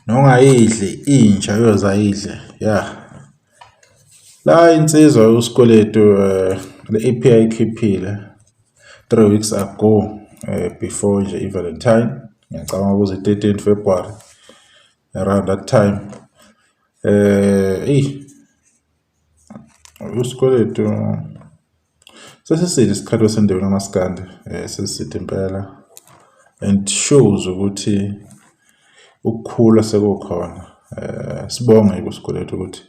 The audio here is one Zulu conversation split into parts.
Nongayidli inja yoze ayidle ya. La insizwa uSkweletu le EP ayikhiphile 3 weeks ago, before nje i-Valentine, ngiyacabanga kuze 13 February, around that time. Eyi, uSkweletu sesiside isikhathi wasendaweni kamaskandi, sesiside impela and shows ukuthi ukukhula sekukhona. Sibonge kuSkweletu ukuthi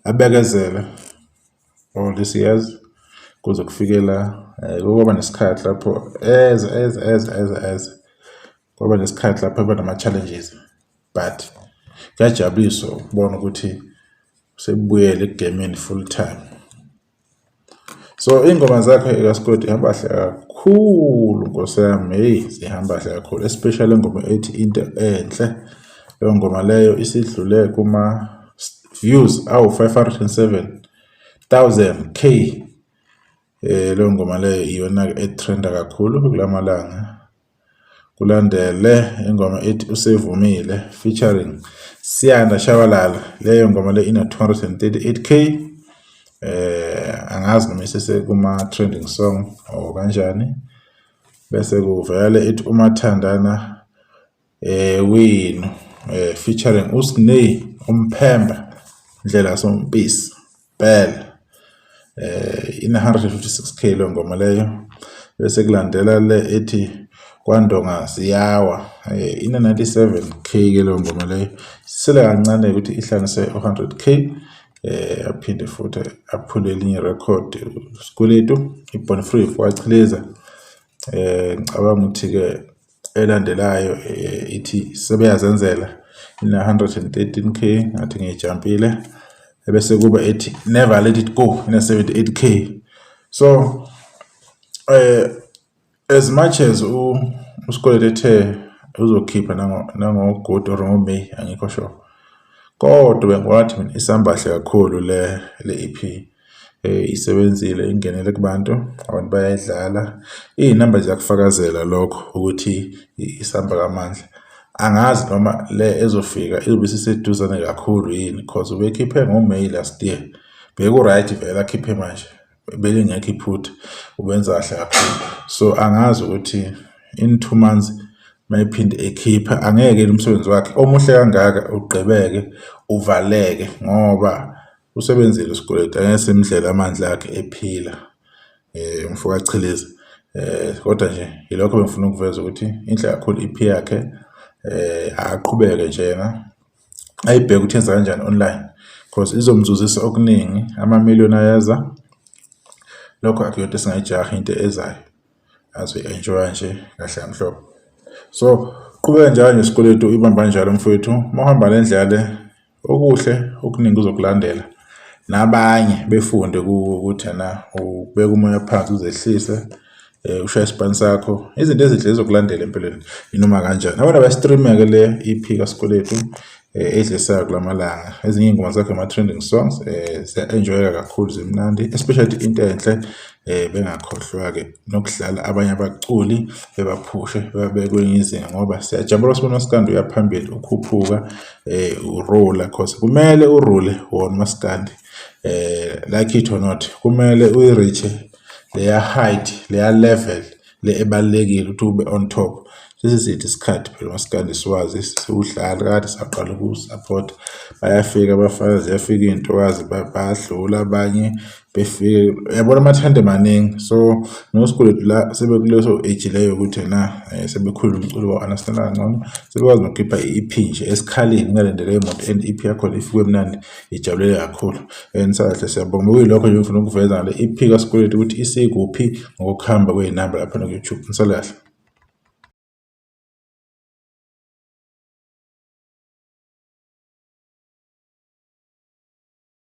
abekezele all these years kuze kufike la. Kwaba nesikhathi lapho eze eze eze eze eze kwaba nesikhathi lapho eba nama-challenges, but kuyajabulisa ukubona ukuthi sebuyele ekugemeni full time. So iy'ngoma zakhe kaSkweletu ihamba kahle kakhulu, nkosi yami, hheyi, zihamba kahle kakhulu, especially ingoma ethi Into Enhle. Leyo ngoma leyo isidlule kuma-views awu-507,000 K. Leyo ngoma leyo iyona e-trenda kakhulu kulamalanga. Kulandele ingoma ethi Usevumile featuring Siyanda Shabalala. Leyo ngoma le ina 238 K. Angazi noma isese kuma trending song or kanjani. Bese kuvela le ethi Umathandana wenu featuring uSne Umphemba Ndlela Sompisi Bell, ina 156K leyo ngoma leyo. Bese kulandela le ethi Kwandonga Ziyawa, ina 97K ke leyo ngoma leyo. Sisele kancane ukuthi ihlanganise u-100K, aphinde futhi aphule elinye record Sikweletu, iBorn Free wachiliza. Ngicabanga ukuthi ke elandelayo ithi Sebeyazenzela, ina 113K, ngathi ngiyijampile. Ebese kuba ethi Never Let It Go, ina 78K. So as much as uSkweletu ethe uzokhipha nango-Good or ngo-May, angikho sure, kodwa bengiwathi mina isamba kahle kakhulu le EP. Isebenzile, ingenele kubantu, abantu bayayidlala, iy'namba ziyakufakazela lokho ukuthi isamba kamandla. Angazi noma le ezofika izobe isiseduzane kakhulu yini, cause ubekhiphe ngo-May last year, beku-right vele akhiphe manje, belingekho iphutha, ubenza kahle kakhulu. So angazi ukuthi in 2 months mayephinde ekhipha, angeke umsebenzi wakhe omuhle kangaka ugqibeke uvaleke, ngoba usebenzile uSkweletu, angeke simdlele amandla akhe ephila, umfo kaChiliza. Kodwa nje yilokho bengifuna ukuveza ukuthi inhle kakhulu i-EP yakhe. Aqhubeke nje yena, ayibheke ukuthi yenza kanjani online, cause izomzuzisa okuningi, amamiliyoni ayeza. Lokho akuyonto esingayijaha, into ezayo azoyi-enjoya nje kahle kamhlophe. So qhubeka njalo nje Sikweletu, ibamba kanjalo mfowethu. Uma uhamba le ndlela le, okuhle okuningi kuzokulandela, nabanye befunde kuwe ukuthi ena ubeka umoya phansi, uzehlise, ushaye isipani sakho, izinto ezinhle zizokulandela empilweni noma kanjani. Abantu aba-stream-ke le EP kaSkweletu edlisayo kulamalanga. Ezinye iy'ngoma zakhe ama-trending songs, ziya-enjoyeka kakhulu, zimnandi, especially Into Enhle. Bengakhohlwa-ke nokudlala abanye abaculi, bebaphushe, bebabeke kwelinye izinga, ngoba siyajabula sibona umaskandi uya phambili, ukhuphuka, u-rula, cause kumele u-rule wona umaskandi, like it or not, kumele uyi-reach-e leya height, leya level le ebalulekile ukuthi ube on top. Sesiside isikhathi phela umaskandi siwazi, siwudlala kade saqala ukuwu-support. Bayafika abafana, ziyafika iy'ntokazi, bayadlula abanye befike, uyabona, amathandi maningi. So noSkweletu la sebekuleso age leyo ukuthi ena sebekhulile, umculo bawu-understand-a kangcono, sebekwazi nokukhipha i-EP nje esikhaleni kungalindeleke muntu, and i-EP yakhona ifike mnandi, ijabulele kakhulu. Nisakahle, siyabonga. Bekuyilokho nje engifuna ukuveza ngale EP kaSkweletu ukuthi isikuphi ngokuhamba kwey'namba laphana ku-YouTube. Nisale kahle.